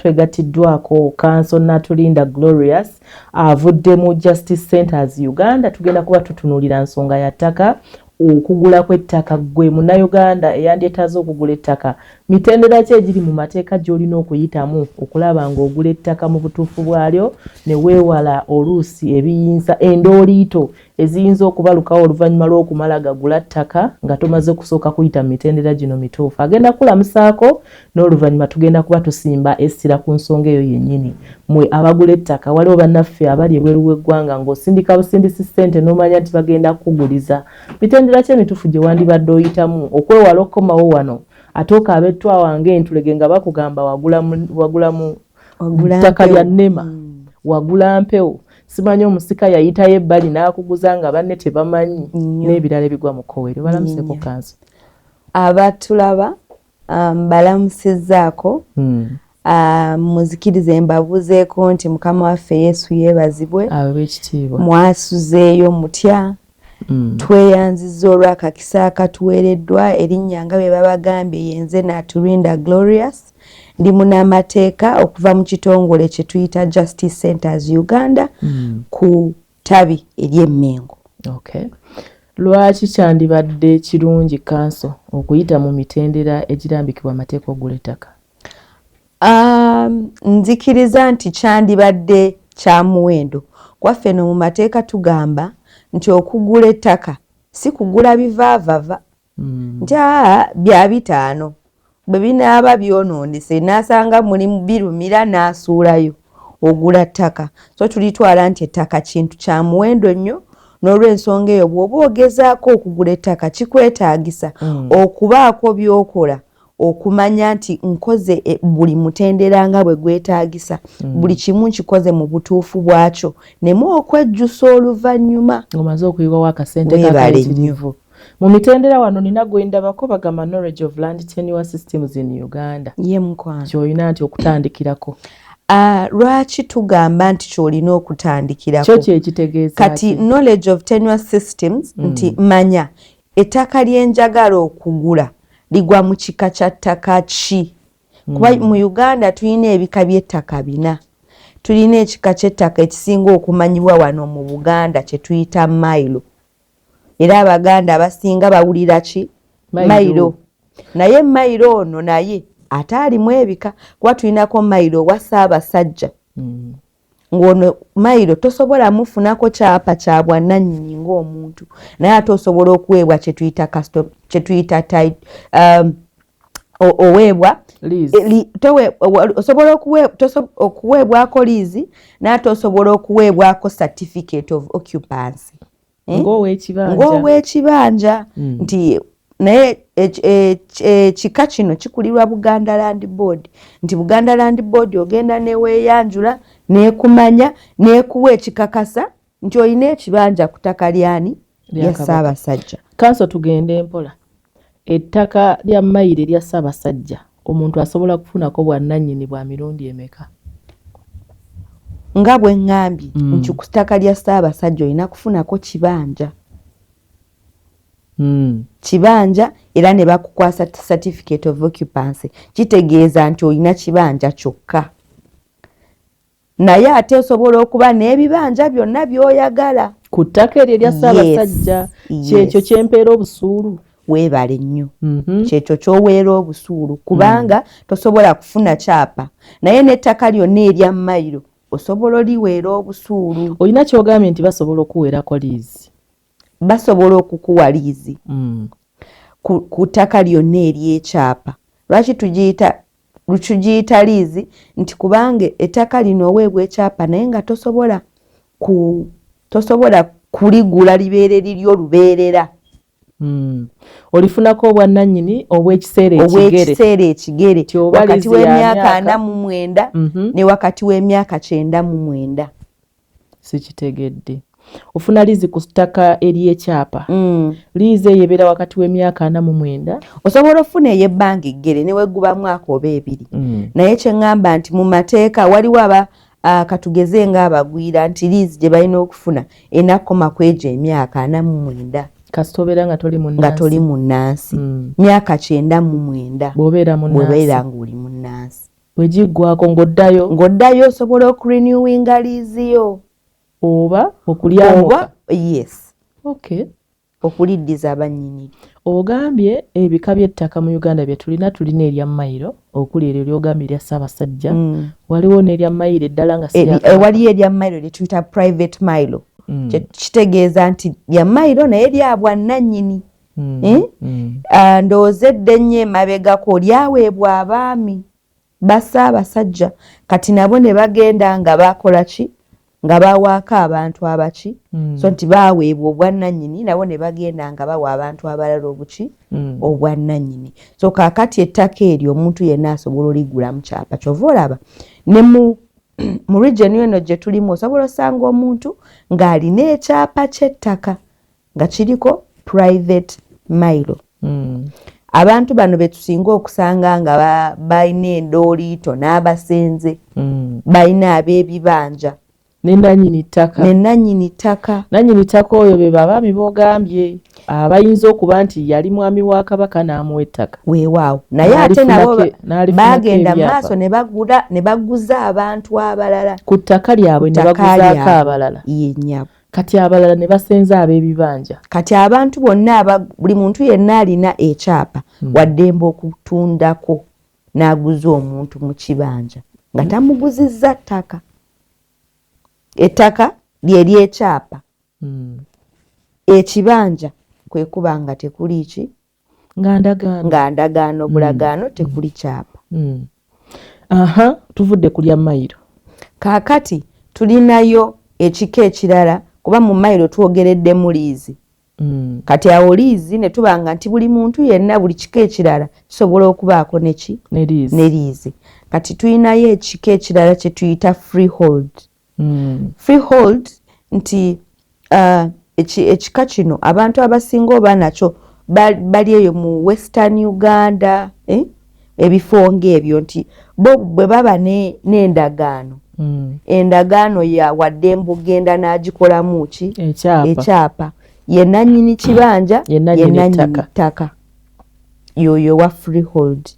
Twegattiddwako Counsel Natulinda Glorious, avudde mu Justice Centers Uganda. Tugenda kuba tutunuulira nsonga ya ttaka, okugula kw'ettaka. Ggwe Munnayuganda eyandyetaaze okugula ettaka, mitendera ki egiri mu mateeka gy'olina okuyitamu okulaba ng'ogula ettaka mu butuufu bwalyo, ne weewala oluusi ebiyinza endooliito eziyinza okubalukawo oluvannyuma lw'okumala gagula ttaka nga tomaze kusooka kuyita mu mitendera gino mituufu? Agenda kulamusaako, n'oluvannyuma tugenda kuba tusimba essira ku nsonga eyo yennyini. Mwe abagula ettaka, waliwo bannaffe abali ebweru w'eggwanga ng'osindika busindisi ssente n'omanya nti bagenda kukuguliza. Mitendera ki emituufu gye wandibadde oyitamu okwewala okukomawo wano ate okaabe twawange entulege nga bakugamba wagula mu ttaka lya nnema, wagula mpewo, simanyi omusika yayitayo ebbali n'akuguza nga banne tebamanyi, n'ebirala ebigwa mu kkoweero? Balamuseko, Counsel. Abatulaba balamusizzaako. Muzikirize mbabuuzeeko nti Mukama waffe Yesu yeebazibwe. Aweebwe ekitiibwa. Mwasuzeeyo mutya? Tweyanzizza olw'akakisa akatuweereddwa. Erinnya nga bwe babagambye, yenze Naturinda Glorious, ndi munnamateeka okuva mu kitongole kye tuyita Justice Centers Uganda ku ttabi ery'Emmengo. Okay. Lwaki kyandibadde kirungi, Counsel, okuyita mu mitendera egirambikibwa amateeka okugula ettaka? Nzikiriza nti kyandibadde kya muwendo kwaffe. No mu mateeka tugamba nti okugula ettaka si kugula bivaavava nti aa bya 500, bwe binaaba byonoonese n'asanga mulimu birumira n'asuulayo. Ogula ttaka, so tulitwala nti ettaka kintu kya muwendo nnyo. N'olw'ensonga eyo, bw'oba ogezaako okugula ettaka, kikwetaagisa okubaako by'okola okumanya nti nkoze buli mutendera nga bwe gwetaagisa, buli kimu nkikoze mu butuufu bwakyo, nemu okwejjusa oluvannyuma. Omaze okuyiwawo akasente Weebale. Kakayitirivu mu mitendera wano nina gwendabako bagamba knowledge of land tenure systems in Uganda. Ye mukwano. Kyolina nti okutandikirako. Ah, lwaki tugamba nti kyolina okutandikirako? Kyo kyekitegeeza Kati ki? Knowledge of tenure systems nti manya ettaka lyenjagala okugula ligwa mu kika kya ttaka ki, kuba mu Uganda tulina ebika by'ettaka bina. Tulina ekika ky'ettaka ekisinga okumanyibwa wano mu Buganda kye tuyita mailo, era Abaganda abasinga bawulira ki? Mailo. Mailo. Naye mailo ono naye ate alimu ebika, kuba tulinako mailo owa Ssaabasajja, ng'ono mailo tosobola mufunako kyapa kya bwannannyini ng'omuntu, naye ate osobola okuweebwa kyetuyita custom, kyetuyita oweebwa Lease. Osobola okuweebwako liizi, naye ate osobola okuweebwako certificate of occupancy. Eh? Ng'owekibanja. Ng'owekibanja. Nti naye ekika kino kikulirwa Buganda Land Board, nti Buganda Land Board ogenda neweeyanjula nekumanya nekuwa ekikakasa nti olina ekibanja ku ttaka lyani? Lya Lya Kabaka. Ssaabasajja. Counsel, tugende mpola. Ettaka lya mayiro erya Ssaabasajja, omuntu asobola kufunako bwannannyini bwa mirundi emeka? Nga bwe ŋŋambye nti ku ttaka lya Ssaabasajja olina kufunako kibanja. Kibanja, era ne bakukwasa certificate of occupancy, kitegeeza nti olina kibanja kyokka, naye ate osobola okuba n'ebibanja byonna by'oyagala ku ttaka eryo erya Ssaabasajja. Kyekyo kyempeera obusuulu. Weebale nnyo. Kyekyo ky'oweera obusuulu, kubanga tosobola kufuna kyapa, naye n'ettaka lyonna erya mayiro osobola oliweera obusuulu. Olina kyogambye nti basobola okuweerako liizi. Basobola okukuwa liizi ku ttaka lyonna ery'ekyapa. Lwaki tugiyita liizi? Nti kubanga ettaka lino oweebwa ekyapa, naye nga tosobola kuligula libeere liryo lubeerera. Olifunako obwannannyini obw'ekiseera ekigere. Obw'ekiseera ekigere. Nti oba wakati liizi ya w'emyaka myaka 49 ne wakati w'emyaka 99. Sikitegedde. Ofuna liizi ku ttaka ery'ekyapa. Liizi eyo ebeera wakati w'emyaka 49. Osobola okufuna ey'ebbanga eggere ne weguba mwaka oba 2. Naye kye ŋŋamba nti mu mateeka waliwo aba katugeze ng'abagwira nti liizi gye balina okufuna enakoma ku egyo emyaka 49. Kasita obeera nga toli Nga munnansi. Toli munnansi. Myaka 99. Bw'obeera munnansi. Bw'obeera ng'oli munnansi. Bwe giggwako ng'oddayo? Ng'oddayo osobola okurenewinga liizi yo. Oba okulyamuka. Oba yes. Okay. Okuliddiza bannyini. Ogambye ebika by'ettaka mu Uganda bye tulina, tulina erya mayiro, okuli eryo lyogambye erya Ssaabasajja. Waliwo n'erya mayiro eddala nga si lya Kabaka. Waliyo erya mayiro lye tuyita private mailo. Kitegeeza nti lya mayiro naye lya bwannannyini. Eh? Ah, ndowooza edda ennyo emabegako lyaweebwa abaami ba Ssaabasajja, kati nabo ne bagenda nga bakola ki, nga bawaako abantu abaki. So nti baweebwa obwannannyini, nabo ne bagenda nga bawa abantu abalala obuki, obwannannyini. So kaakati ettaka eryo omuntu yenna asobola oligulamu kyapa. Kyova olaba ne mu region eno gye tulimu osobola osanga omuntu ng'alina ekyapa ky'ettaka nga kiriko private mailo. Abantu bano betusinga okusanga nga balina endooliito n'abasenze, balina ab'ebibanja. Ne nannyini ttaka. Ne nannyini ttaka. Nannyini ttaka oyo be babaami b'ogambye abayinza okuba nti yali mwami wa Kabaka n'amuwa ettaka. Weewaawo, naye ate nabo bagenda mu maaso ne bagula ne baguza abantu abalala. Ku ttaka lyabwe ne baguzaako abalala. Ye nnyabo. Kati abalala ne basenza ab'ebibanja. Kati abantu bonna, buli muntu yenna alina ekyapa waddembe okutundako n'aguza omuntu mu kibanja nga tamuguzizza ttaka. Ettaka lye lyekyapa. Ekibanja kwe kuba nga tekuli ki? Nga ndagaano. Nga ndagaano, bulagaano, tekuli kyapa. Aha, tuvudde ku lya mayiro. Kaakati tulinayo ekika ekirala, kuba mu mayiro twogereddemu liizi. Kati awo liizi ne tubanga nti buli muntu yenna, buli kika ekirala kisobola okubaako neki? Ne liizi. Ne liizi. Kati tulinayo ekika ekirala kye tuyita freehold. Freehold nti ekika kino abantu abasinga oba nakyo bali eyo mu Western Uganda, eh? Ebifo ng'ebyo nti bo bwe baba n'endagaano, endagaano ya waddembe ogenda n'agikolamu ki? Ekyapa. Ekyapa. Ye nannyini kibanja, ye nannyini ye nannyini ttaka. Ttaka. Yoyo wa freehold.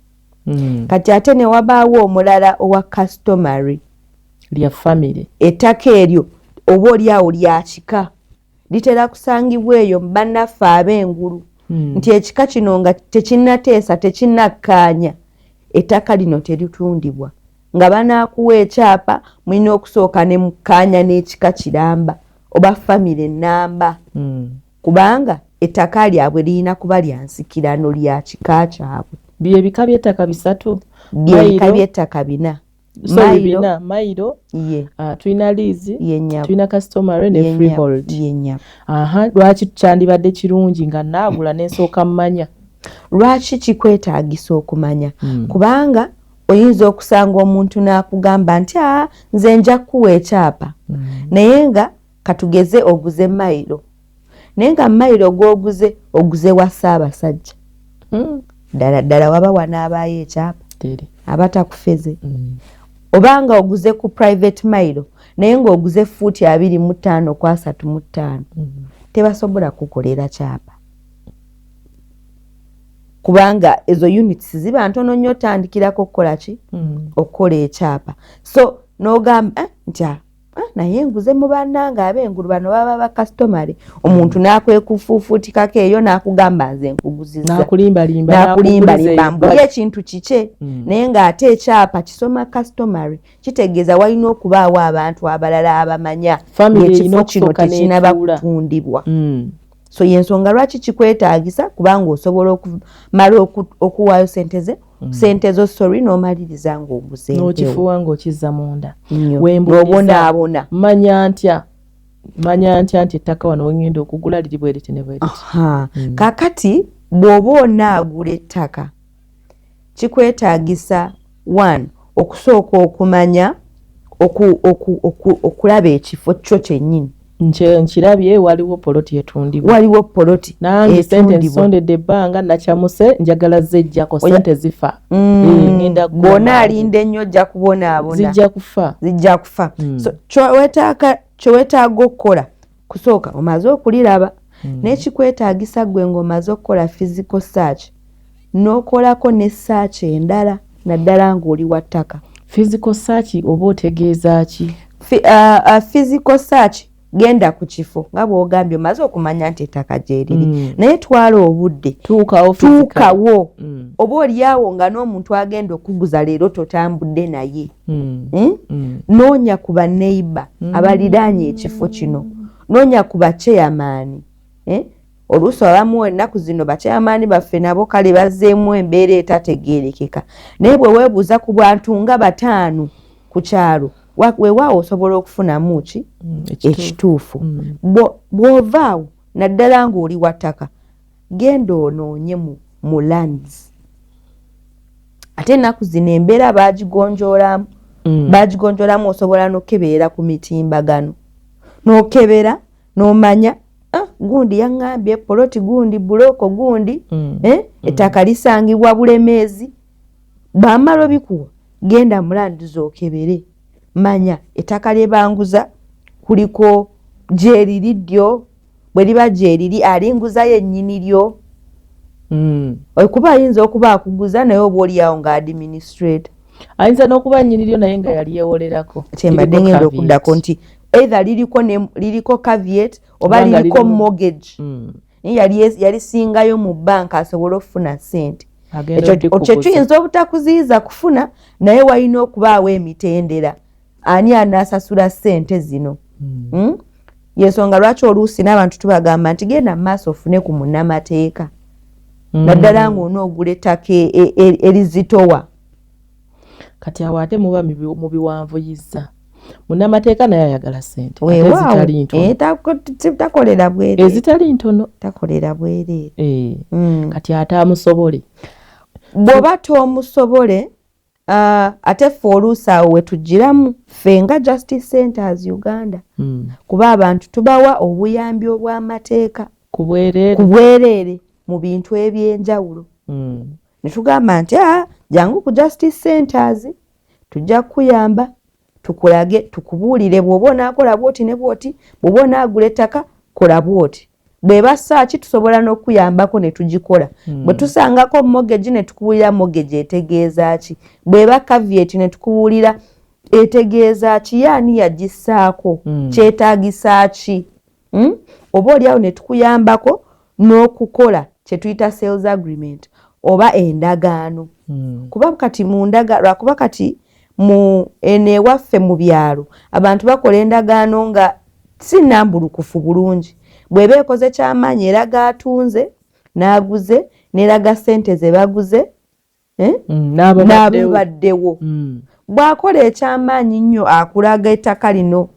Kati ate ne wabaawo omulala owa customary. Lya family. Ettaka eryo oba oli awo lya kika, litera kusangibwa eyo bannaffe ab'engulu, nti ekika kino nga tekinnateesa, tekinnakkaanya, ettaka lino teritundibwa. Nga banaakuwa ekyapa mulina okusooka ne mukkaanya n'ekika kiramba oba famire ennamba, kubanga ettaka lyabwe lirina kuba lya nsikirano, lya kika kyabwe. Byebika by'ettaka bisatu. Byebika by'ettaka bina. Sorry, bina: mayiro, ye tulina liizi, ye nnyabo. Tulina customary ne Ye nnyabo. freehold. Ye nnyabo. Aha, lwaki kyandibadde kirungi nga naagula n'ensooka mmanya? Lwaki kikwetaagisa okumanya? Kubanga oyinza okusanga omuntu n'akugamba nti, aa, nze nja kukuwa ekyapa, naye nga katugeze oguze mayiro, naye nga mayiro gw'oguze oguze wa Ssaabasajja. Ddala ddala waba wanaabaayo ekyapa? Teri. Aba takufeze. Obanga oguze ku private mailo naye ng'oguze fuuti 25 ku 35, tebasobola kukolera kyapa, kubanga ezo units ziba ntono nnyo otandikirako okukola ki? Okukola ekyapa. So n'ogamba, eh, nti ah, naye nguze mu bannange ab'engulu bano baba bakasitomale. Omuntu n'akwekufuufuutikako eyo n'akugamba nze nkuguziza. N'akulimbalimba. N'akulimbalimba mbuli n'akuguliza. Ekintu kikye, naye ng'ate ekyapa kisoma customary, kitegeeza walina okubaawo abantu abalala abamanya Family erina ng'ekifo kino okusooka tekinaba n'etuula. kutundibwa. So yensonga lwaki kikwetaagisa, kubanga osobola okumala okuwaayo sente ze, sente zo, sorry, n'omaliriza ng'oguze empewo. N'okifuuwa ng'okizza munda. Nnyo. Wembuuliza, N'obonaabona. Manya ntya nti ettaka wano wengenda okugula liri bwe riti ne bwe riti? Aha. Kaakati bw'oba onaagula ettaka kikwetaagisa one, okusooka okumanya okulaba ekifo kyo kyennyini. Nkirabye waliwo poloti etundibwa. Waliwo poloti Nange sente etundibwa. nsondedde ebbanga, nakyamuse, njagala zejjako, sente zifa. Eh, ngenda kugula Bw'ona mangu. alinda ennyo ojja kubonaabona. Zijja kufa. Zijja kufa. So kyeweetaaga okukola kusooka omaze okuliraba, naye kikwetaagisa ggwe ng'omaze okukola physical search n'okolako ne search endala, naddala ng'oli wa ttaka. Physical search oba otegeeza ki? Physical search, genda ku kifo nga bw'ogambye, omaze okumanya nti ettaka gyeriri, naye twala obudde. Tuukawo physically. Tuukawo. Oba oliawo nga n'omuntu agenda okuguza leero totambudde naye. Noonya ku baneighbour abaliraanye ekifo kino, noonya ku bachairman, eh? Oluusi abamu ennaku zino bachairman baffe nabo kale bazzeemu embeera etategeerekeka, naye bwe weebuuza ku bantu nga 5 ku kyalo, weewaawo osobola okufunamu ki? Ekituufu. Ekituufu. Bw'ovaawo, naddala ng'oli wa ttaka, genda onoonye mu lands. Ate ennaku zino embeera baagigonjoolamu. Bagigonjolamu, osobola n'okukeberera ku mitimbagano, n'okebera n'omanya, ah, gundi yaŋŋambye poloti gundi, buloko gundi, eh, ettaka lisangibwa Bulemeezi. Bw'amala obikuwa, genda mu lands okebere, manya ettaka lye banguza kuliko gyeriri ddyo. Bwe liba gyeriri, alinguza yennyini lyo? Kuba ayinza okuba akuguza, naye oba oliawo nga administrator. Ayinza n'okuba nnyini lyo, naye nga yali yewolerako. Kyembadde Liriko ngenda caveat. okuddako nti either liriko caveat oba Oba nga liriko mortgage, naye yalisingayo mu banka asobole okufuna ssente. Agenda Ekyo oddikuguza. kye kiyinza obutakuziyiza kufuna, naye walina okubaawo emitendera, ani anaasasula ssente zino? Yensonga lwaki oluusi n'abantu tubagamba nti genda mu maaso ofune ku munnamateeka, naddala ng'onoogula ettaka erizitowa. Kati awo ate muba mu biwanvuyiza, munnamateeka naye ayagala ssente, ate Weewaawo. ezitali ntono. Eh, takolera bwereere. Ezitali ntono. Takolera bwereere. Eh, kati ate amusobole? Bw'oba tomusobole, ate ffe oluusi awo we tugiramu ffe nga Justice Centers Uganda, kuba abantu tubawa obuyambi obw'amateeka ku bwereere. Ku bwereere mu bintu ebyenjawulo. Ne tugamba nti, "Ah, jangu ku Justice Centers, tujja kukuyamba, tukulage, tukubuulire bw'oba onaakola bwoti ne bwoti, bw'oba onaagula ettaka kola bwoti." Bw'eba search, tusobola n'okuyambako ne tugikola. Bwe tusangako mortgage, ne tukubuulira mortgage etegeeza ki. Bw'eba caveat, ne tukubuulira etegeeza ki, yaani yagissaako, kyetaagisa ki? Oba oliawo ne tukuyambako n'okukola kye tuyita sales agreement oba endagaano. Kuba kati mu ndaga, lwakuba kati mu eno ewaffe mu byalo abantu bakola endagaano nga si nnambulukufu bulungi. Bw'eba ekoze kyamaanyi, eraga atunze n'aguze, n'eraga ssente ze baguze, eh? N'ababaddewo. N'ababaddewo. Bw'akola ekyamaanyi nnyo, akulaga ettaka lino,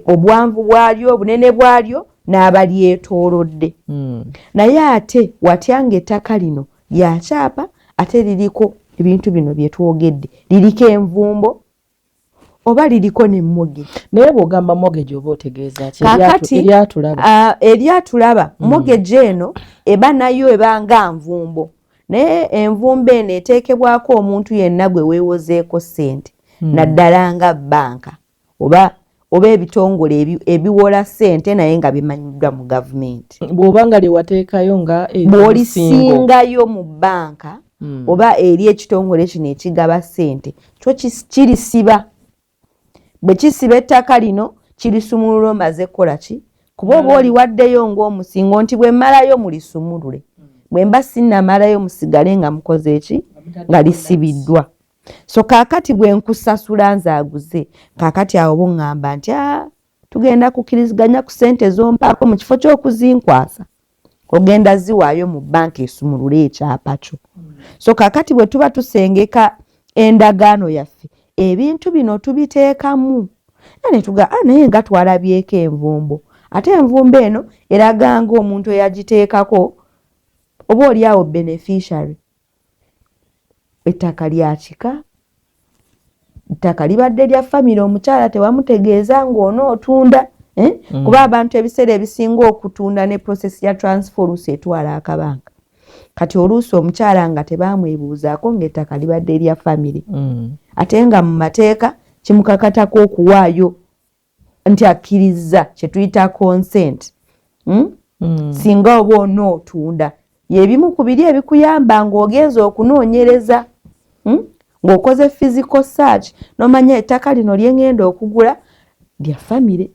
obwanvu bwalyo, obunene bwalyo n'abalyetoolodde. Naye ate watya ng'ettaka lino lyakyapa, ate liriko ebintu bino bye twogedde, liriko envumbo oba liriko ne mortgage? Naye bw'ogamba mortgage oba otegeeza ki? Kaakati, Eryatulaba. Eryatulaba, mortgage eno eba nayo eba nga nvumbo, naye envumbo eno eteekebwako omuntu yenna gwe weewozeeko ssente, naddala nga banka oba ebitongole ebiwola ssente naye nga bimanyiddwa mu gavumenti. Bw'oba nga lyewateekayo nga omusingo. Bw'olisingayo mu banka oba eri ekitongole kino ekigaba ssente, kyo kirisiba. Bwe kisiba ettaka lino, kirisumulula omaze kukola ki? Kuba oba oliwaddeyo ng'omusingo nti bwe mmalayo mulisumulule, bwe mba sinnamalayo musigale nga mukoze eki? Nga lisibiddwa. So kaakati bwe nkusasula nze aguze, kaakati awo buŋŋamba nti, "Ah, tugenda kukkiriziganya ku ssente z'ompaako, mu kifo ky'okuzinkwasa ogenda ziwaayo mu banka esumulule ekyapa kyo." So kaakati bwe tuba tusengeka endagaano yaffe, ebintu bino tubiteekamu era ne tuga, "Ah, naye nga twalabyeko envumbo, ate envumbo eno eraga nga omuntu eyagiteekako oba oli awo beneficiary, ettaka lya kika, ettaka libadde lya famire, omukyala tewamutegeeza ng'onootunda, eh? Kuba abantu ebiseera ebisinga okutunda ne process ya transfer oluusi etwala akabanga. Kati oluusi omukyala nga tebamwebuuzaako ng'ettaka libadde lya famire, ate nga mu mateeka kimukakatako okuwaayo nti akkiriza, kye tuyita consent, Singa oba onootunda, yebimu ku biri ebikuyamba ng'ogenza okunoonyereza, Ng'okoze physical search, n'omanya ettaka lino lyengenda okugula lya famire.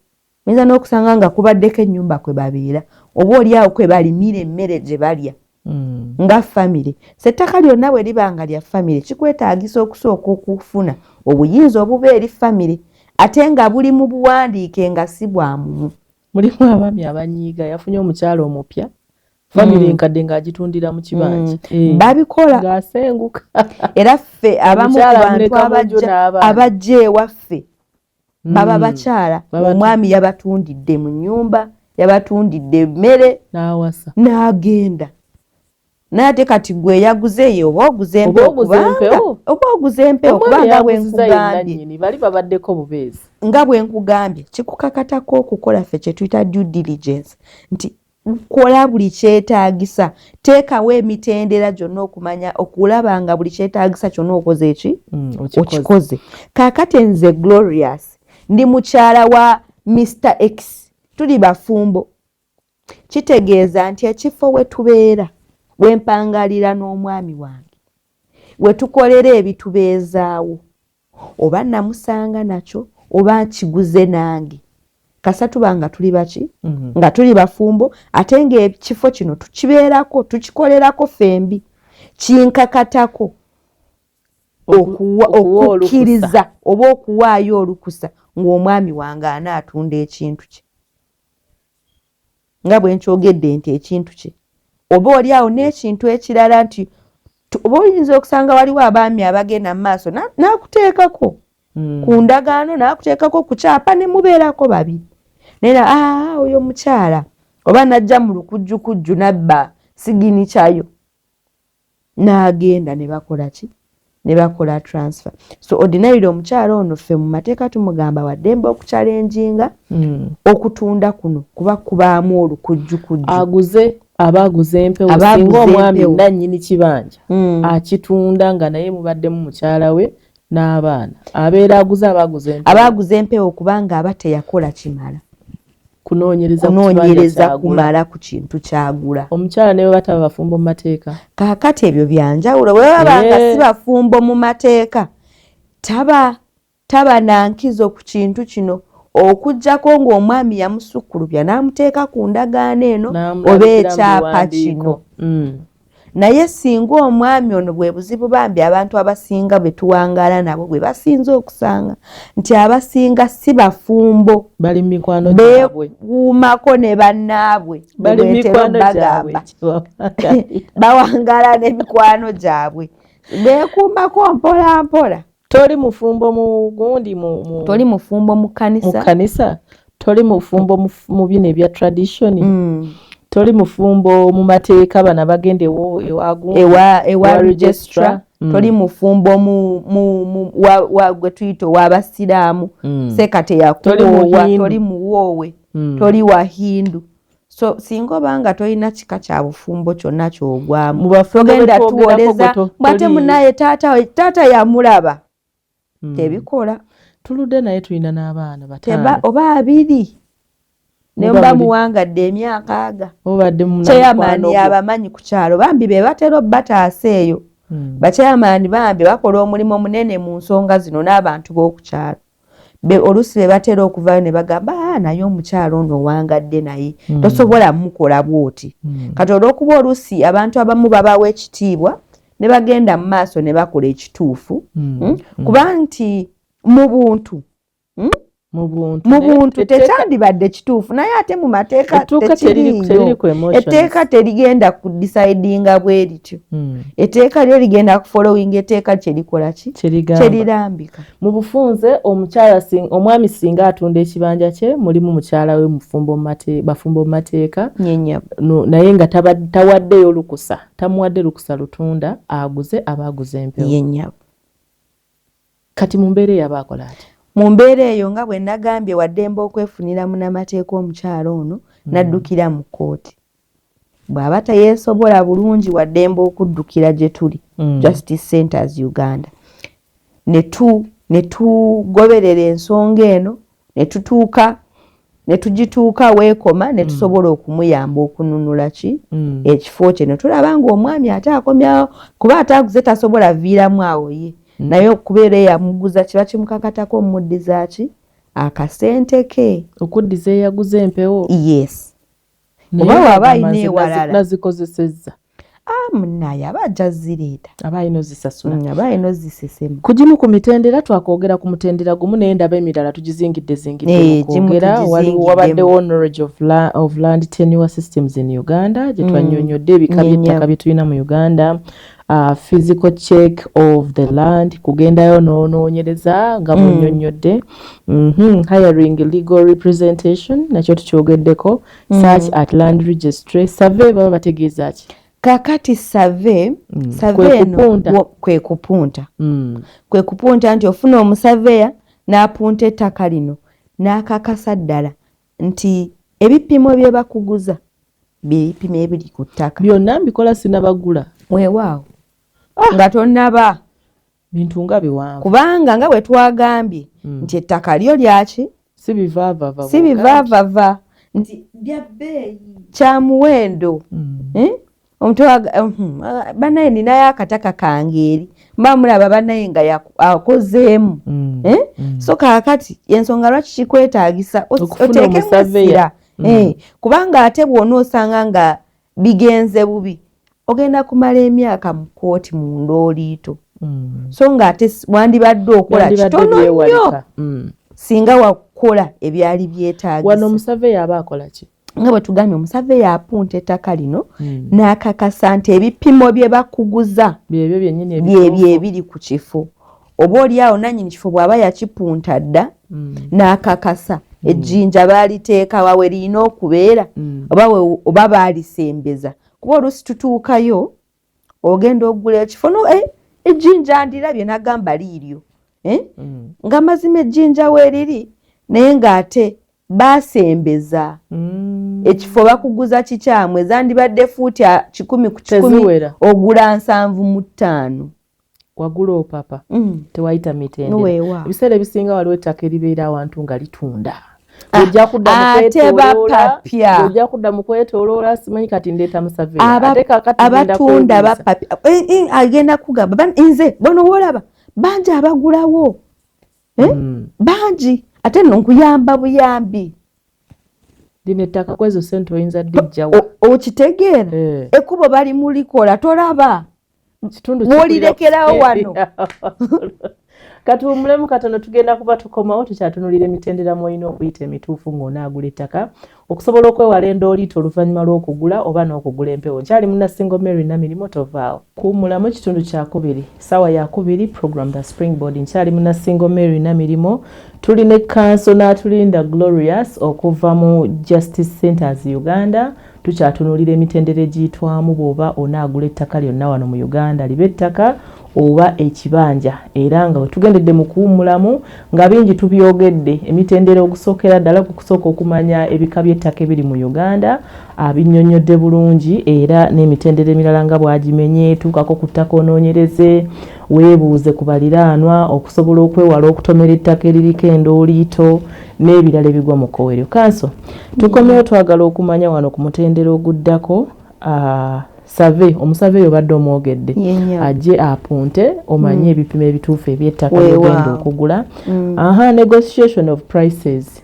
Oyinza n'okusanga nga kubaddeko ennyumba kwe babeera, oba oli awo kwe balimira emmere gye balya nga famire. So ettaka lyonna bwe liba nga lya famire, kikwetaagisa okusooka okufuna obuyinza obuba eri famire, ate nga buli mu buwandiike, nga si bwa mumu. Mulimu abaami abanyiiga, yafunye omukyala omupya, famire enkadde ng'agitundira mu kibanja. Babikola. Ng'asenguka. Era ffe abamu ku Omukyala bantu amuleka mu nju n'abaana. Abajja ewaffe baba bakyala, omwami yabatundidde mu nnyumba, yabatundidde emmere, n'awasa. N'agenda. Naye ate kati gwe yaguze ye, oba oguze Oba empewo, oguze kubanga empewo. oba oguze empewo, Omwami kubanga bwe yaguziza nkugambye, yenannyini, bali babaddeko bubeezi. Nga bwe nkugambye, kikukakatako okukola ffe kye tuyita due diligence, nti kola buli kyetaagisa, teekawo emitendera gyonna okumanya okulaba nga buli kyetaagisa kyonna okoze eki? Okikoze. Okikoze. Kaakati nze Glorious ndi mukyala wa Mr X, tuli bafumbo. Kitegeeza nti ekifo we tubeera, wempangalira n'omwami wange, we tukolera ebitubeezaawo, oba namusanga nakyo oba nkiguze nange, kasa tuba nga tuli baki? Nga tuli bafumbo, ate ng'ekifo kino tukibeerako, tukikolerako fembi, kinkakatako Okuwa olukusa. Okukkiriza oba okuwaayo olukusa ng'omwami wange anaatunda ekintu kye, nga bwe nkyogedde nti ekintu kye, oba oli awo n'ekintu ekirala nti oba oyinza okusanga waliwo abaami abagenda mu maaso n'akuteekako ku ndagaano, n'akuteekako ku kyapa, ne mubeerako babiri, naye aa oyo mukyala oba najja mu lukujjukujju nabba signature yo n'agenda, ne bakola ki? Ne bakola transfer. So ordinarily omukyala ono ffe mu mateeka tumugamba waddembe okuchallenginga okutunda kuno, kuba kubaamu olukujjukujju. Aguze aba aguze empewo. Aba Singa aguze omwami empewo. nannyini kibanja akitunda nga naye mubaddemu mukyala we n'abaana, abeera aguze aba aguze empewo. Aba aguze empewo, kubanga aba teyakola kimala Kunoonyereza ku kibanja kunoonyereza kyagula. Kumala ku kintu kyagula. Omukyala ne bwe bataba bafumbo mu mateeka? Kaakati ebyo byanjawulo. Bwe baba nga si bafumbo mu mateeka, taba na nkizo ku kintu kino, okuggyako ng'omwami yamusukkulubya n'amuteeka ku ndagaano eno oba N'amulabikira mu ekyapa biwandiiko. kino. Naye singa omwami ono, bwe buzibu bambi abantu abasinga bwe tuwangaala nabo bwe basinze okusanga, nti abasinga si bafumbo. Bali mu mikwano gyabwe. Beekuumako ne bannaabwe. Bali mu Bwe ntera mikwano gyabwe. bagamba bawangaala n'emikwano gyabwe, beekuumako mpola mpola. Toli mufumbo mu gundi mu Toli mufumbo mu mu kkanisa. Kkanisa, toli mufumbo mu bino ebya tradition, toli mufumbo mu mateeka, bana bagenda ewa gundi, ewa ewa registrar. Registrar. Toli mufumbo mu wa gwe tuyita ow'abasiraamu, sekate Toli yakuwoowa. Muhindu. Toli muwoowe, toli wa Hindu. So singa obanga tolina kika kya bufumbo kyonna kyogwamu, Mu bafumbo togenda be twogerako tuwoleza gwe bwate toliiyo. Munaye taata yamulaba, tebikola. Tuludde naye, tulina n'abaana Teba bataano. Oba abiri, Muba nemba muwangadde emyaka aga. Obadde mu Chairman mukwano gwo. Abamanyi ku kyalo bambi be batera obbataasa eyo. Bachairman bambi bakola omulimu munene mu nsonga zino n'abantu b'oku kyalo. Oluusi be batera okuvayo ne bagamba, "Ah, naye omukyalo ono owangadde naye, tosobola mukola bw'oti." Kati olw'okuba oluusi abantu abamu babawa ekitiibwa ne bagenda mu maaso ne bakola ekituufu. Kuba nti mu buntu, Mu buntu. Mu Naye buntu tekyandibadde kituufu, naye ate mu mateeka Etteeka tekiriiyo. Teriri ku emotions. Etteeka terigenda ku decidinga bwe lityo. Etteeka lyo ligenda ku following etteeka kyerikola ki? Kyerigamba. Kyerirambika. Mu bufunze, omukyala omwami singa atunda ekibanja kye, mulimu mukyala we mufumbo mu bafumbo mu mateeka, Nyenyabo. Naye nga tawaddeyo lukusa, tamuwadde lukusa lutunda, aguze aba aguze empewo. Yenyabo. Kati mu mbeera eyo aba akola ati? Mu mbeera eyo, nga bwe nagambye, waddembe okwefunira munnamateeka omukyala ono n'addukira mu kkooti. Bw'aba teyeesobola bulungi, waddembe okuddukira gye tuli, Justice Centers Uganda, ne tugoberera ensonga eno ne tutuuka ne tugituuka weekoma, ne tusobola okumuyamba okununula ki? Ekifo kye, ne tulaba ng'omwami ate akomyawo, kuba ate aguze tasobola viiramu awo ye. Naye okubeera eyamuguza kiba kimukakatako omuddiza ki akasente ke. Okuddiza eyaguza empewo. Yes. Oba waba alina ewalala. Nazikozesezza. Munaye aba ajja zireeta. Aba alina ozisasula. Aba alina ozisesema. Ku gimu ku mitendera twakwogera ku mutendera gumu, naye ndaba emirala tugizingidde zingidde mukwogera. Wabaddewo knowledge of land tenure systems in Uganda gye twannyonnyodde ebika by'ettaka bye tulina mu Uganda. Physical check of the land, kugendayo n'onoonyereza nga bw'onnyonnyodde. Hiring legal representation nakyo tukyogeddeko. Search at land registry. Survey baba bategeeza ki? Kakati survey, survey eno kwe kupunta. Kwe kupunta nti ofuna omusaveya n'apunta ettaka lino n'akakasa ddala nti ebipimo bye bakuguza byebipimo ebiri ku ttaka. Byonna mbikola sinabagula. Weewaawo. Nga tonnaba. Bintu nga biwanvu. Kubanga nga bwe twagambye nti ettaka lyo lyaki? Si bivaavava. Si bivaavava. Nti bya bbeeyi kya muwendo. Omuntu bannaye ninayo akataka kange eri mba mulaba bannaye nga akozeemu. So kaakati ensonga lwaki kikwetaagisa oteekemu essira. Kubanga ate bw'onoosanga nga bigenze bubi ogenda kumala emyaka mu kkooti mu ndooliito. So ng'ate wandibadde okola kitono nnyo singa wakola ebyali byetaagisa. Wano omusaveya aba akola ki? Nga bwe tugambye omusaveya apunta ettaka lino n'akakasa nti ebipimo bye bakuguza byebyo ebiri ku kifo. Oba oli awo nannyini kifo bw'aba yakipunta dda n'akakasa ejjinja baaliteeka wa we lirina okubeera oba baalisembeza. Kuba oluusi tutuukayo ogenda ogula ekifo ejjinja ndirabye n'agamba liiryo. Nga mazima ejjinja weeriri naye ng'ate basembeza ekifo bakuguza kikyamu ezandibadde fuuti 100 ku 100 ogula 75. Wagula opapa tewayita mitendera. Ebiseera ebisinga waliwo ettaka eribeera awantu nga litunda. Ojja kudda mu kwetooloola simanyi kati ndeeta musaveya. Ate kaakati abatunda bapapya agenda kugamba nze bono woolaba bangi abagulawo bangi ate nno nkuyamba buyambi. Lino ettaka kwezo ssente oyinza ddijjawo. Okitegeera ekkubo bali mulikola tolaba. Bw'olirekerawo wano. Katuwummulemu katono tugenda kuba tukomawo tukyatunulira emitendera mw'olina okuyita emituufu ng'onaagula ettaka okusobola okwewala endooliito oluvannyuma lw'okugula oba n'okugula empewo. Nkyali munnasingo Mary Namirimu tovaawo. Kuwummulamu kitundu kyakubiri, ssaawa yakubiri, program The Springboard. Nkyali munnasingo Mary Namirimu, tuli ne Counsel n'atulinda Glorious okuva mu Justice Centers Uganda. Tukyatunulira emitendera egiyitwamu bw'oba onaagula ettaka lyonna wano mu Uganda, libe ettaka oba ekibanja. Era nga bwe tugendedde mu kuwummulamu nga bingi tubyogedde, emitendera ogusookera ddala ku kusooka okumanya ebika by'ettaka ebiri mu Uganda abinnyonnyodde bulungi, era n'emitendera emirala nga bw'agimenye, tuukako ku ttaka onoonyereze, weebuuze ku baliraanwa okusobola okwewala okutomera ettaka eririko endooliito n'ebirala ebigwa mu kkowe eryo. Kanso, tukomyewo twagala okumanya wano ku mutendera oguddako survey, omusaveyo obadde omwogedde ajje apunte omanye ebipimo ebituufu eby'ettaka ly'ogenda okugula. Negotiation of prices.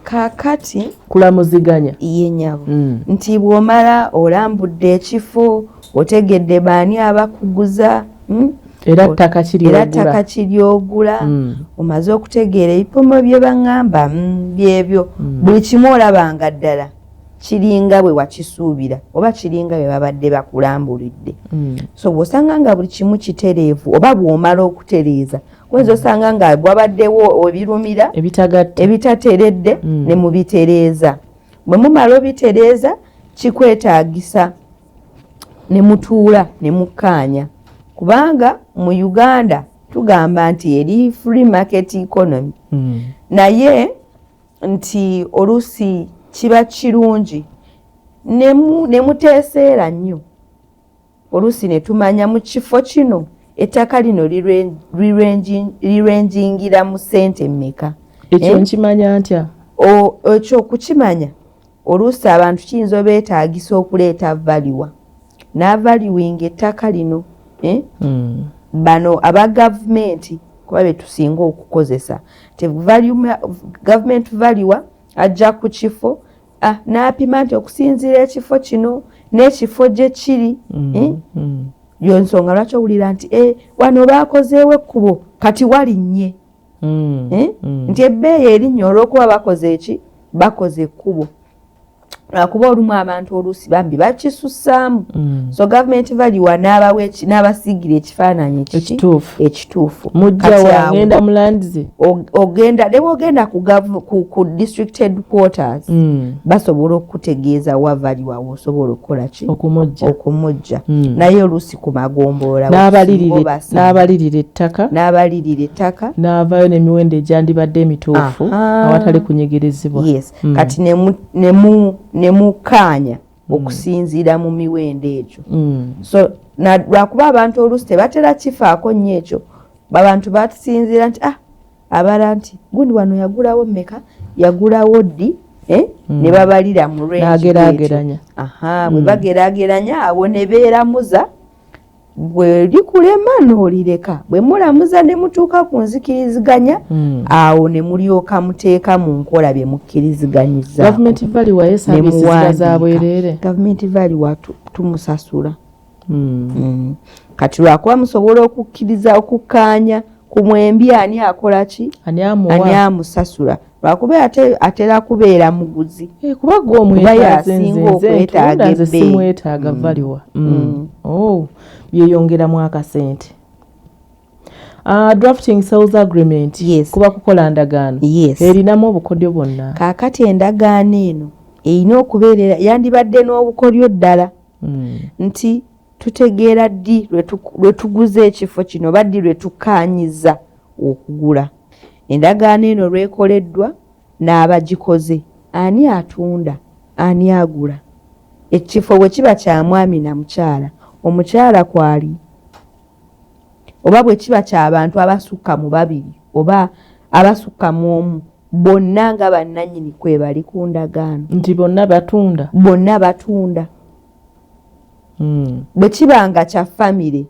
Kaakati kulamuziganya. Ye nnyabo. Nti bw'omala olambudde ekifo otegedde baani abakuguza era ttaka era kiryogula omaze okutegeera ebipimo bye baŋŋamba byebyo buli kimu olabanga ddala kiringa bwe wakisuubira oba kiringa bwe babadde bakulambulidde. So bw'osanga nga buli kimu kitereevu oba bw'omala okutereeza oyinza osanga nga gwabaddewo ebirumira ebitateredde ne mubitereeza. Bwe mumala obitereeza kikwetaagisa ne mutuula ne mukkaanya, kubanga mu Uganda tugamba nti eri free market economy, naye nti oluusi kiba kirungi ne muteeseera nnyo. Oluusi ne tumanya mu kifo kino ettaka lino lirenjingira mu ssente mmeka. Ekyo nkimanya ntya? Ekyo okukimanya oluusi abantu kiyinza obeetaagisa okuleeta valuer n'avaluinga ettaka lino. Bano aba gavumenti, kuba betusinga okukozesa, government valuer ajja ku kifo, n'apima nti okusinziira ekifo kino n'ekifo gye kiri, eh? Yonsonga lwaki owulira nti wano baakozeewo ekkubo, kati walinnye, eh? Nti ebbeeyi erinnya olw'okuba bakoze eki, bakoze ekkubo, lwakuba olumu abantu oluusi bambi bakisussaamu. So government valuer n'abasiigira ekifaananyi ekituufu. Mujjawagenda mulandize. Ogenda ne bwogenda ku district headquarters, basobola okukutegeeza wa valuer wosobola okukola ki, okumujja. Naye oluusi ku magombolola n'abalirira ettaka. N'abalirira ettaka. N'avaayo n'emiwendo egyandibadde emituufu awatali kunyigirizibwa. Yes. Kati ne mukkaanya okusinziira mu miwendo egyo. So lwakuba abantu oluusi tebatera kifaako nnyo ekyo, abantu batusinziira nti abala nti gundi wano yagulawo mmeka, yagulawo ddi, eh? Ne babalira mu range. Bwe bageraageranya awo ne beeramuza, bwe likulema n'olireka, bwe mulamuza ne mutuuka ku nzikiriziganya, awo ne mulyoka muteeka mu nkola bye mukkiriziganyiza. Gavumenti valuer ye service za bwereere? Gavumenti valuer tumusasula. Kati lwakuba musobola okukkiriza okukkaanya ku mwembi ani akola ki, ani amusasula, lwakuba ate atera kubeera muguzi. Eh, kuba gwe omwetaaga, okwetaaga. Ebbeeyi simwetaaga valuer. Oh, byeyongeramu akasente. Drafting sales agreement. Yes. Kuba kukola ndagaano. Yes. Erinamu obukodyo bwonna? Kaakati endagaano eno erina okubeerera, yandibadde n'obukodyo ddala nti tutegeera ddi lwe tuguze ekifo kino oba ddi lwe tukkaanyiza okugula. Endagaano eno lwekoleddwa n'abagikoze, ani atunda, ani agula? Ekifo bwe kiba kya mwami na mukyala, omukyala kwali, oba bwe kiba ky'abantu abasukka mu babiri oba abasukka mu omu, bonna nga bannannyini kwe bali ku ndagaano? Nti bonna batunda. Bonna batunda. Bwe kiba nga kya famire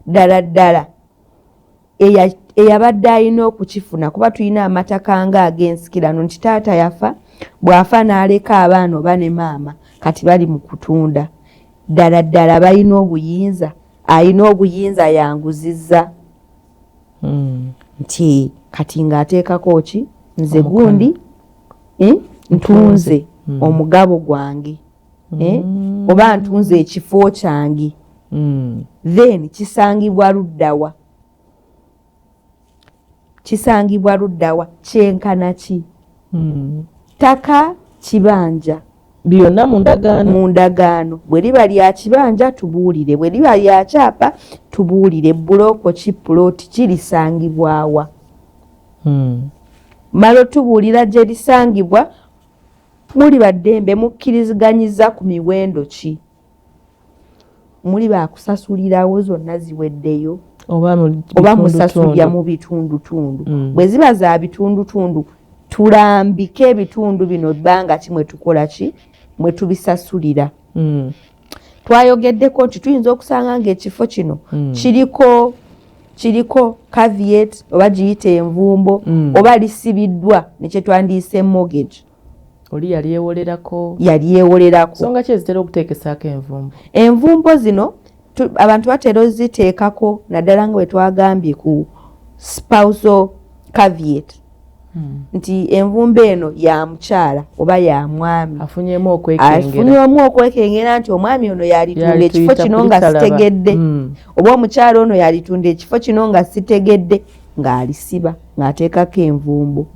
ddala ddala, eyabadde alina okukifuna, kuba tulina amataka nga ag'ensikirano nti taata yafa, bw'afa n'aleka abaana oba ne maama, kati bali mu kutunda, ddala ddala balina obuyinza, alina obuyinza yanguzizza, nti kati ng'ateekako ki, nze gundi, eh, ntunze omugabo gwange, eh, oba ntunze ekifo kyange. Then kisangibwa luddawa? Kisangibwa luddawa? Kyenkana ki? Ttaka, kibanja? Byonna mu ndagaano. Mu ndagaano. Bwe liba lya kibanja, tubuulire. Bwe liba lya kyapa, tubuulire. Buloko ki, puloti ki, lisangibwawa? Mala otubuulira gye lisangibwa. Muli baddembe, mukkiriziganyiza ku miwendo ki? Muli bakusasulirawo zonna ziweddeyo oba musasulira mu bitundutundu? Bwe ziba za bitundutundu, tulambike ebitundu bino, bbanga ki mwe tukola ki, mwe tubisasulira. Twayogeddeko nti tuyinza okusanga ng'ekifo kino kiriko caveat oba giyita envumbo oba lisibiddwa nekyetwandiise mortgage. Oli yali ewolerako. Yali ewolerako. Nsonga ki ezitera okuteekesaako envumbo? Envumbo zino abantu batera oziteekako naddala nga bwe twagambye ku spousal caveat, nti envumbo eno ya mukyala oba ya mwami. Afunyemu okwekengera. Afunyemu okwekengera nti omwami ono yalitunda ekifo kino nga sitegedde, oba omukyala ono yalitunda ekifo kino nga sitegedde, ng'alisiba ng'ateekako envumbo.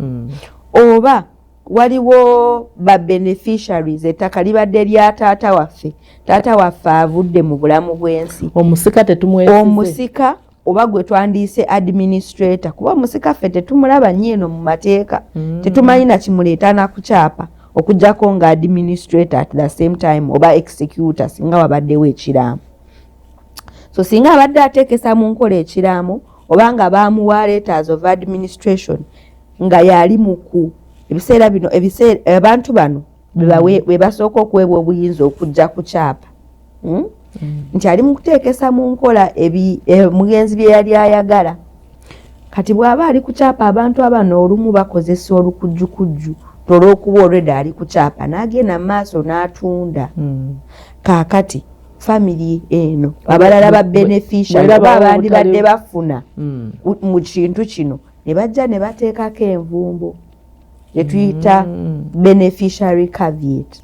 Oba waliwo ba beneficiaries, ettaka libadde lya taata waffe, taata waffe avudde mu bulamu bw'ensi. Omusika tetumwesize. Omusika oba gwe twandiise administrator, kuba omusika ffe tetumulaba nnyo eno mu mateeka. Tetumanyi nakimuleeta nakukyapa okugjako nga administrator at the same time oba executor singa wabaddewo ekiraamo. So singa abadde ateekesa mu nkola ekiraamo oba nga bamuwa letters of administration nga yali muku ebiseera bino, ebiseera abantu bano bwe basooka okuweebwa obuyinza okujja ku kyapa, Nti ali mu kuteekesa mu nkola omugenzi bye yali ayagala. Kati bw'aba ali ku kyapa, abantu abano olumu bakozesa olukujjukujju olw'okuba olwedda ali ku kyapa n'agenda mu maaso n'atunda. Kaakati family eno abalala ba beneficiary oba abandibadde bafuna mu kintu kino ne bajja ne bateekako envumbo gye tuyita beneficiary caveat,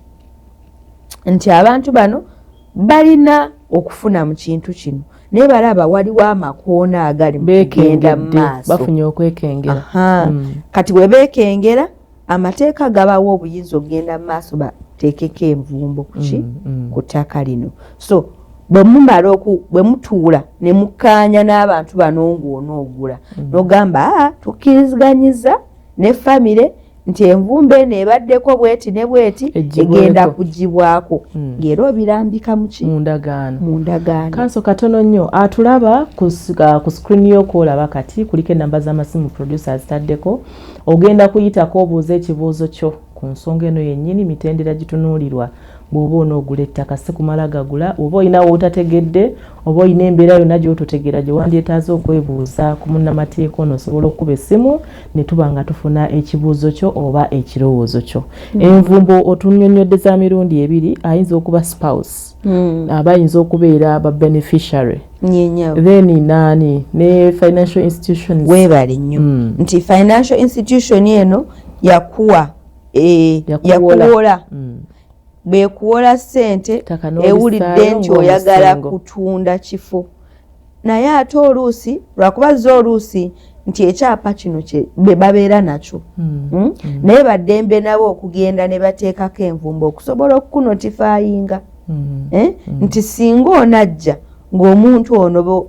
nti abantu bano balina okufuna mu kintu kino, naye balaba waliwo amakoona agali mu kugenda mu maaso. Bafunye okwekengera. Kati bwe beekengera, amateeka gabawa obuyinza okugenda mu maaso bateekeko envumbo kuki? Ku ttaka lino. So bwe mumala, bwe mutuula ne mukkaanya n'abantu bano ng'onoogula, n'ogamba, "Aa, tukkiriziganyiza ne famire nti envumbo eno ebaddeko bweti ne bweti egenda kugibwako," ng'era obirambika muki? Mu ndagaano. Mu ndagaano. Kanso katono nnyo, atulaba ku screen y'okwolaba kati kuliko enamba z'amasimu, producer azitaddeko. Ogenda kuyitako obuuza ekibuuzo kyo ku nsonga eno yennyini, mitendera gitunuulirwa bw'oba onoogula ettaka. Si kumala gagula. Oba olina wootategedde oba olina embeera yonna gy'ototegeera gye wandyetaaze okwebuuza ku munnamateeka ono, osobola okukuba essimu ne tuba nga tufuna ekibuuzo kyo oba ekirowoozo kyo. Envumbo otunnyonnyodde za mirundi ebiri: ayinza okuba spouse, aba ayinza okubeera ba beneficiary, then naani ne financial institutions. Weebale nnyo. Nti financial institution eno yakuwa yakuwola, bwekuwola ssente, ewulidde nti oyagala kutunda kifo, naye ate oluusi lwakuba zo oluusi nti ekyapa kino bwe babeera nakyo, Naye baddembe nabo okugenda ne bateekako envumbo okusobola okukunotifyinga, eh? Nti singa onajja ng'omuntu ono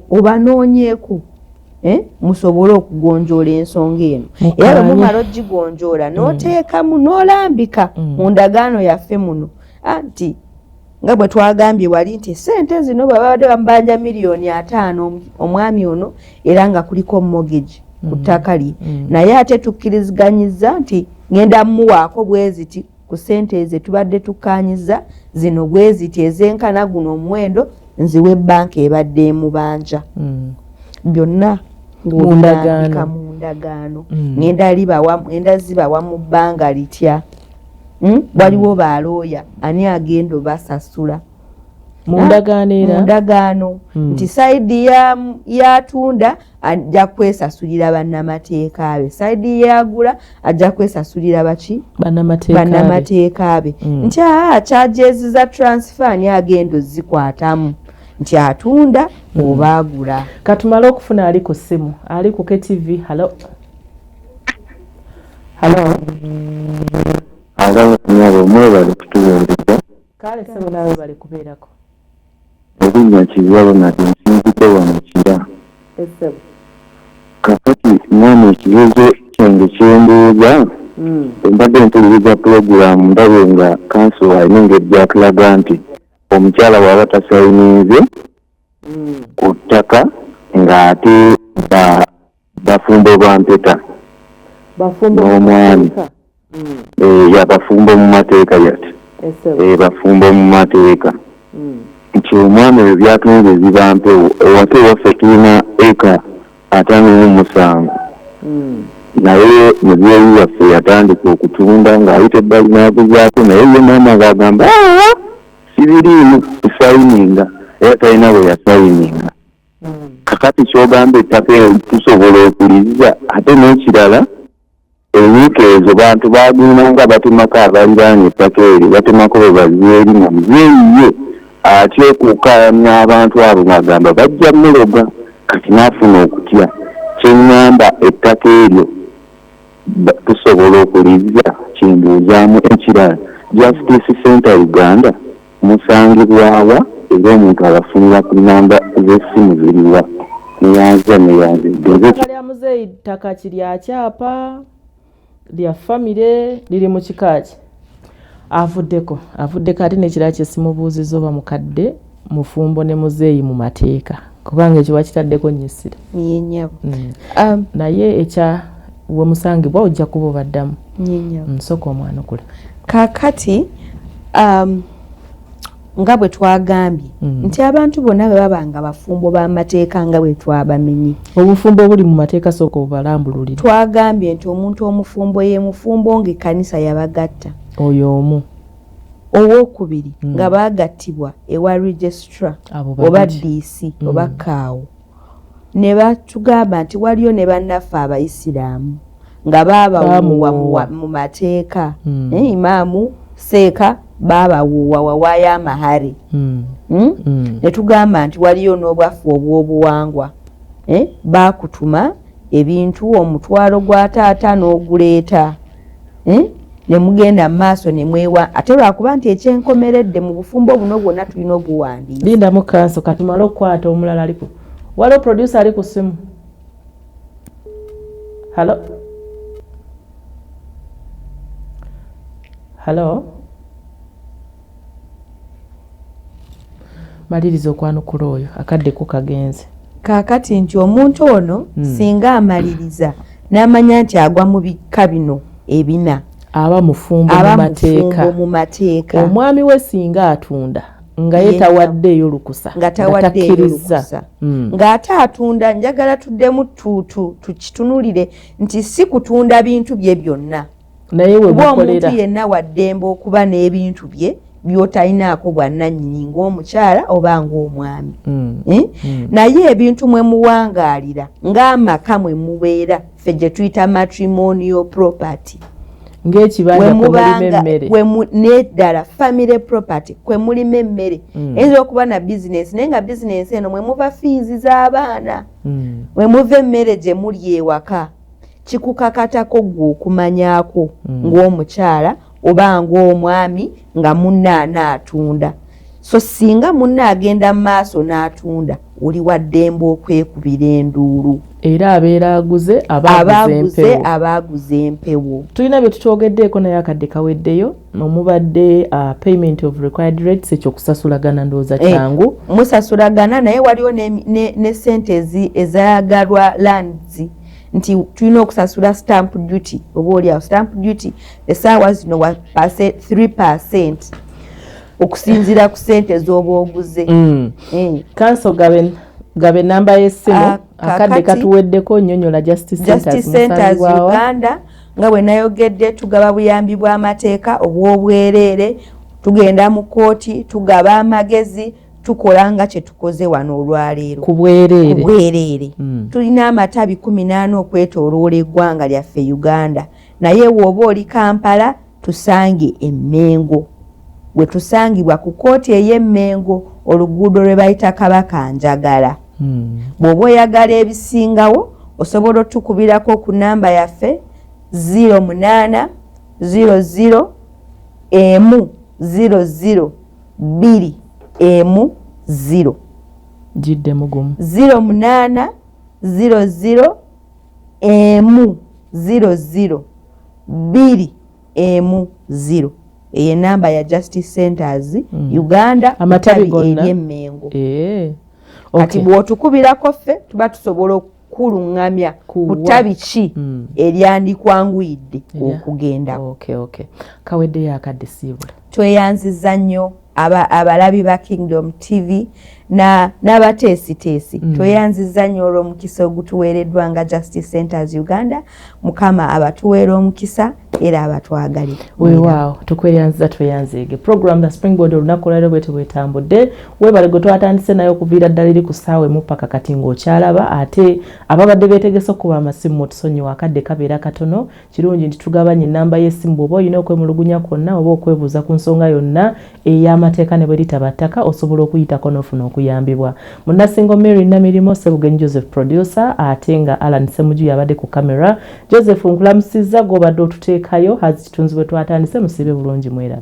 obanoonyeeko, eh? Musobole okugonjoola ensonga eno. Era bwe mumala ogigonjoola, n'oteekamu n'olambika mu ndagaano yaffe muno nti nga bwe twagambye wali nti sente zino bwe babadde bamubanja 50 miliyoni omwami ono, era nga kuliko mortgage ku ttaka lye, naye ate tukkiriziganyiza nti ngenda mmuwaako bwe ziti ku sente ezo tubadde tukkanyiza zino, bwe ziti ezenkana guno omuwendo nziwe banka ebadde emubanja. Byonna ng'obirambika mu ndagaano. Ngenda libawa, ngenda zibawa mu bbanga litya? Waliwo balooya, ani agenda obasasula? Mu ndagaano era. Mu ndagaano, nti side yatunda ajja kwesasulira bannamateeka be, side yagula ajja kwesasulira baki? Bannamateeka be. Nti aa charges za transfer ani agenda ozikwatamu, nti atunda oba agula? Katumale okufuna ali ku ssimu, ali ku KTV. Hello, hello. Alo nyabo, mwebale kutuweereza. Kale ssebo, naawe bali kubeerako. Erinnya Kizza Ronald, nsinzidde wano Kira. Essebo. Kakati mwami, ekibuuzo kyange kyembuuza, mbadde mpuliriza pulogulaamu, ndabe nga kanso alina engeri gyatulaga nti omukyala bw'aba tasayininze ku ttaka ng'ate bafumbo ba mpeta n'omwami, yabafumbo mu mateeka yati, bafumbo mu mateeka, nti omwami ebyo byatunze ziba mpewo. Ewaka ewaffe tulina eka 57, naye muzeeyi waffe yatandika okutunda ng'ayita ebbali n'aguzaako, naye ye maama ng'agamba sibiriimu kusayininga, era talina bwe yasayininga. Kakati kyogamba ettaka eryo tusobola okulizza? Ate n'ekirala, ewiiki ezo bantu bagendanga batemako, abaliraanye ettaka eryo batemako bwe bazeeri, nga muzeeyi ye atya okukaayanya abantu abo ng'agamba bajja muloga, kati n'afuna okutya. Kyeŋŋamba, ettaka eryo tusobola okulizza? Kimbuuzaamu. Ekirala, Justice Center Uganda musangibwawa, era omuntu abafunira ku namba z'essimu ziriwa? Neyanza, neyanzidde. Ettaka lya muzeeyi ttaka ki? Lya kyapa, lya famire, liri mu kika ki? Avuddeko, avuddeko. Ate n'ekirala kyesimubuuziza, oba mukadde mufumbo ne muzeeyi mu mateeka, kubanga ekyo bakitaddeko nnyo essira. Ye nnyabo. Naye ekya we musangibwa ojja kuba obaddamu. Ye nnyabo. Nsooka omwanukula. Kaakati Nga bwe twagambye nti abantu bonna bwe baba nga bafumbo b'amateeka nga bwe twabamenye. Obufumbo obuli mu mateeka sooka obubalambululire. Twagambye nti omuntu omufumbo ye mufumbo ng'ekkanisa yabagatta. Oyo omu. Owokubiri nga bagattibwa ewa registrar oba DC oba kaawo. Ne batugamba nti waliyo ne bannaffe abayisiraamu nga baabawuuwa mu mateeka. Imaamu seeka baabawuuwa wawaayo amahare. Ne tugamba nti waliyo n'obwaffe obw'obuwangwa. Baakutuma ebintu omutwalo gwa taata n'oguleeta. Ne mugenda mu maaso ne mwewa, ate lwakuba nti ekyenkomeredde mu bufumbo buno bwonna tulina obuwandiika. Lindamu kanso katumale okukwata omulala aliko. Waliwo producer ali ku ssimu. Hello? Hello? Maliriza okwanukula oyo akadde ko kagenze. Kaakati nti omuntu ono singa amaliriza n'amanya nti agwa mu bika bino ebina, aba mufumbo mu mateeka. Omwami we singa atunda nga ye tawaddeeyo lukusa, nga tawaddeeyo lukusa, ng'ate atunda, njagala tuddemu tukitunulire nti si kutunda bintu bye byonna, naye we mukolera. Omuntu yenna wa ddembe okuba n'ebintu bye by'otalinaako bwannannyini ng'omukyala oba ng'omwami. Naye ebintu mwe muwangaalira ng'amaka mwe mubeera, ffe gye tuyita matrimonial property, ng'ekibanja kwe mulima emmere, n'eddala family property kwe mulima emmere. Eyinza okuba na bizinensi, naye nga bizinensi eno mwe muva fiizi z'abaana, mwe muva emmere gye muli ewaka. Kikukakatako ggwe okumanyaako ng'omukyala oba ng'omwami nga munne anaatunda. So singa munne agenda mu maaso n'atunda, oli wa ddembe okwekubira enduulu. Era abeera aguze abaaguze empewo. Tulina bye tukyogeddeeko naye akadde kaweddeyo. Omubadde payment of required rates, ekyokusasulagana ndowooza kyangu. Musasulagana, naye waliwo ne ssente ezayagalwa lands nti tulina okusasula stamp duty, oba oli awo stamp duty essaawa zino wa 3% okusinziira ku ssente z'oba oguze. Kanso gabe namba y'essimu, akadde katuweddeko. Nnyonnyola Justice Centers Uganda nga bwe nayogedde, tugaba buyambi bw'amateeka obw'obwereere, tugenda mu kkooti, tugaba amagezi, tukola nga kye tukoze wano olwaleero ku bwereere. Tulina amatabi 14 okwetooloola eggwanga lyaffe Uganda, naye bw'oba oli Kampala tusange Emmengo, we tusangibwa ku kkooti ey'Emmengo, oluguudo lwe bayita Kabaka Njagala. Bw'oba oyagala ebisingawo osobola otukubirako ku namba yaffe 08 00 1 00 2 1 0. Giddemu gumu. 08 00 1 00 2 1 0. Eyo enamba ya Justice Centers Uganda, amatabi gonna ery'Emmengo. Kati bw'otukubirako ffe tuba tusobola okukuluŋŋamya ku ttabi ki eryandikwanguyidde okugendako. Kaweddeyo akadde siibula. Tweyanziza nnyo abalabi ba Kingdom TV n'abateesiteesi. Tweyanziza nnyo olw'omukisa ogutuweereddwa nga Justice Centers Uganda. Mukama abatuweera omukisa era abatwagalira. Weewaawo, tukweyanziza tweyanzeege. Program The Springboard olunaku olwaleero bwetyo bwetambudde. Weebale gwe twatandise naye okuviira ddala eri ku ssaawa emu paka kati ng'okyalaba. Ate ababadde beetegese okuba amasimu mutusonyiwa, akadde kabeera katono. Kirungi nti tugabanye ennamba y'essimu bw'oba olina okwemulugunya kwonna oba okwebuuza ku nsonga yonna ey'amateeka ne bwe litaba ttaka, osobola okuyitako n'ofuna okuyambibwa. Munnasingo Mary Namirimu, Ssebugenyi Joseph producer, ate nga Alan Ssemuju yabadde ku kamera. Joseph nkulamusizza gw'obadde otuteekayo hazi kitunzi bwe twatandise, musiibe bulungi mweraba.